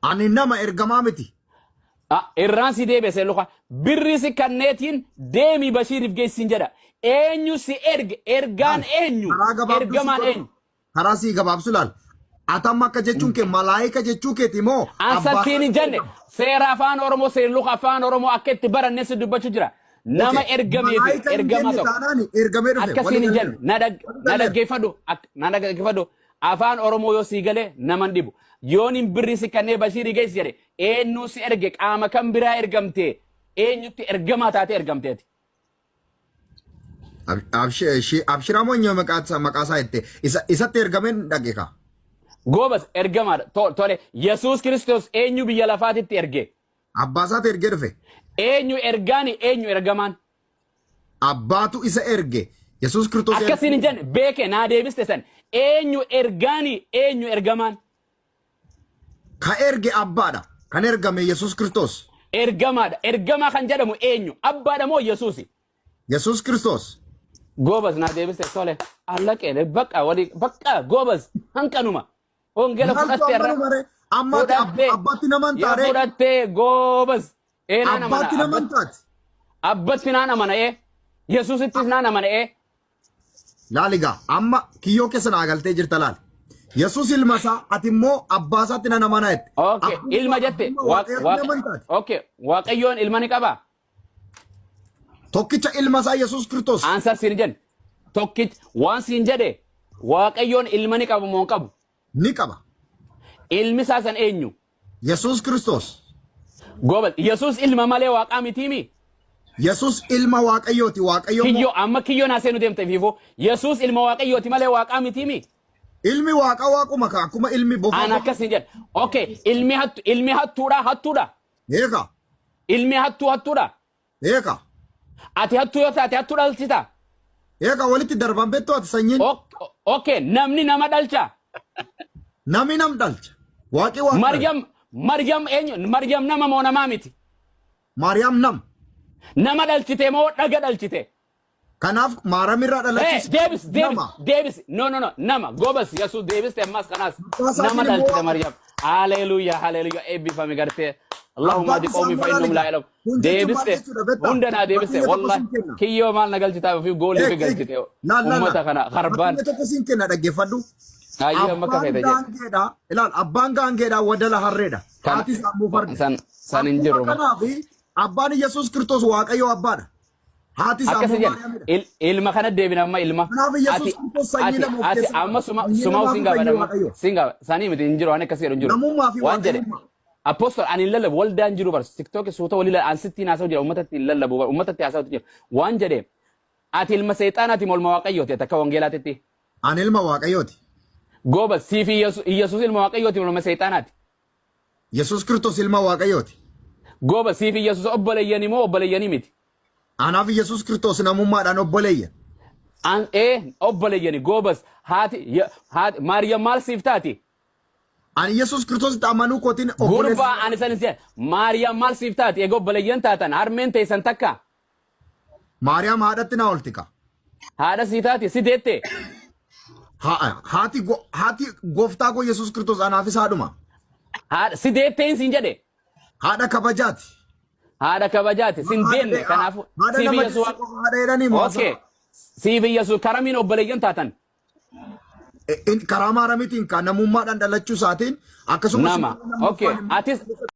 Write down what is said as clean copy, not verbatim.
Ani nama ergamaa miti. Ah, irraan si deebise luka. Birri si kanneetiin deemi Bashiiriif geessin jedha. Eenyu si erge? Ergaan eenyu? Karaa gabaabduu si Ergamaan godhu. eenyu? Karaa sii gabaabsu laal. Atamma akka jechuun kee malaayika jechuu keeti moo Ansa abbaa siin hin jenne seera afaan Oromoo seerluka afaan Oromoo akka itti baranne si dubbachuu jira. Nama Okay. ergamee fi Malaayika hin ergamaa jenne tokko. taanaan ergamee dhufe. Akka siin hin jenne na dhaggeeffadhu na dhaggeeffadhu afaan Oromoo yoo sii galee nama hin dhibu. Yoon hin birri si kannee Bashiirii geessi jedhe eenyu si erge qaama kan biraa ergamte eenyutti ergamaa taatee ergamteeti. Abshiraa moo eenyu maqaa isaa jette isatti ergameen dhaqe kaa. Goobas ergamaadha. Tole Yesuus Kiristoos eenyu biyya lafaatitti erge? Abbaa isaatu ergee dhufe. Eenyu ergaani eenyu ergamaan? Abbaatu isa erge. Yesuus Kiristoos Akkasiin hin jenne beeke naa deebiste san. Eenyu ergaani eenyu ergamaan? Ka erge abbaadha. Kan ergame Yesuus Kiristoos. Ergamaadha. Ergamaa kan jedhamu eenyu? Abbaadha moo Yesuusi? Yesuus Kiristoos. Goobas naa deebiste tole. Allaqee bakka walii bakka goobas hanqanuma. Wangeela Maaltu fudhatte irra. ammanuma ree? Ammaatti Fudhattee. abbaatti naman Yoo taaree? fudhattee goobas. Ee naan amana. Abbaatti naman taati. Abbatti naan amana ee. Yesuusittis naan amana ee. Laali gaa amma kiyyoo keessa naa galtee jirta laali. Yesuus ilma isaa ati immoo abbaa isaatti nan amana jette. Okay. Abbummaa Ilma jette. abbummaa Waaqayyootti naman taati. Okay. Waaqayyoon ilma ni qabaa? Tokkicha ilma isaa Yesuus Kiristoos. Answer siin jenne. Tokkicha waan siin jedhe Waaqayyoon ilma ni qabu moo hin qabu? Ni qaba. Ilmi isaa san eenyu? Yesuus Kiristoos. Goobal. Yesuus ilma malee waaqaa mitiimi? Yesuus ilma Waaqayyooti. Waaqayyo immoo Kiyyoo amma kiyyoo naa seenu deemte fiifoo. Yesuus ilma Waaqayyooti malee waaqaa mitiimi? Ilmi Waaqaa waaquma ka akkuma ilmi bofaa An akkas hin jedhe. Okay. Ilmi hattu ilmi hattuudha hattuudha. Eega. Ilmi hattuu hattuudha. Eega. Ati hattuu yoo taate hattuu dhalchita. Eega walitti darban beektu ati sanyiin. Okay, namni nama dhalcha. Nami nam dhalcha. Waaqi waaqa dhalcha. Maryam Maryam eenyu? Maryam nama moo namaa miti? Maariyaam nam. Nama dhalchite moo dhaga dhalchite? Kanaaf maaramirraa Eh, dhalachuus deebis, deebis, nama. deebis. No, no, no. Nama. Gobas, Yesuus deebiste ammas kanaas. Maqaa isaatiin Nama immoo dhalchite waaqa. Maryam. Haleluuyaa, haleluuyaa. Eebbifame gartee. Allahumma Abbaan hadi isaa qawmi immoo fa innahum laa laaliga. ya'lamun. Kun jechuun maal Deebiste. jechuudha beektaa? Hunda naa deebiste. Fakkeenya tokko Wallahi. siin kenna. Kiyyoo maal na galchitaa ofii goolii fi Eeg, eeg. galchite. Laal, laal, Ummata laal. kana harbaan. Fakkeenya tokko siin kenna dhaggeeffadhu. Ayyee amma akka Abbaan feete jedhe. gaangeedha. Ilaal, abbaan gaangeedha wadala harreedha. Kana Haati isaa immoo farda. san san hin Akkuma jiru. kanaaf abbaan Yesuus Kiristoos Waaqayyo abbaadha. Haati isaa Akkas immoo jedhe Maariyaamidha. Ilma kana deebina amma ilma. Kanaaf Yesuus Ati Kiristoos sanyii ati lama of ati keessaa qaba. amma suma Sanyii suma namaa sin fi gaafadha sanyii amma Waaqayyoo. sin gaafa sanii miti hin jiru waan akkasii jedhu hin jiru. Namummaa fi Waan jedhe Waaqayyummaa. Apostol ani hin lallabu waldaan jiru bar TikTok suuta walii an sittiin haasa'u jira uummatatti hin lallabu bar uummatatti haasa'u jira. Waan jedhe ati ilma seexaanaati moo ilma Waaqayyooti ati akka wangeelaatitti. Ani ilma Waaqayyooti. Goobas siif Iyyasuus ilma Waaqayyooti moo ilma seexaanaati. Yesuus Kiristoos ilma Waaqayyooti. Goobas siif Iyyasuus obboleeyyanii moo obboleeyyanii miti. Anaaf Yesuus Kiristoos namummaadhaan obboleeyya. An ee obboleeyyani goobas haati haati Maariyam maal siif taati? Ani Yesuus Kiristoositti amanuu kootiin obboleessa. Gurbaa ani san si Maariyam maal siif taati? Egaa obboleeyyan taatan harmeen teessan takka Maariyaam haadhatti naa olti ka. Haadha sii taati si deette. Haati haati gooftaa koo Yesuus Kiristoos anaafis haadhuma. Haadha si deetteen siin jedhe. Haadha kabajaati. Haadha kabajaati sin deenne kanaafuu Haadha siif nama Yesuus deesse qofa haadha jedhanii moo Okay. Siif Yesuus karamiin obboleeyyan taatan. Karaa maaramiitiin kan namummaadhaan dhalachuu isaatiin akkasumas Nama. immoo Okay. lammaffaan immoo Atis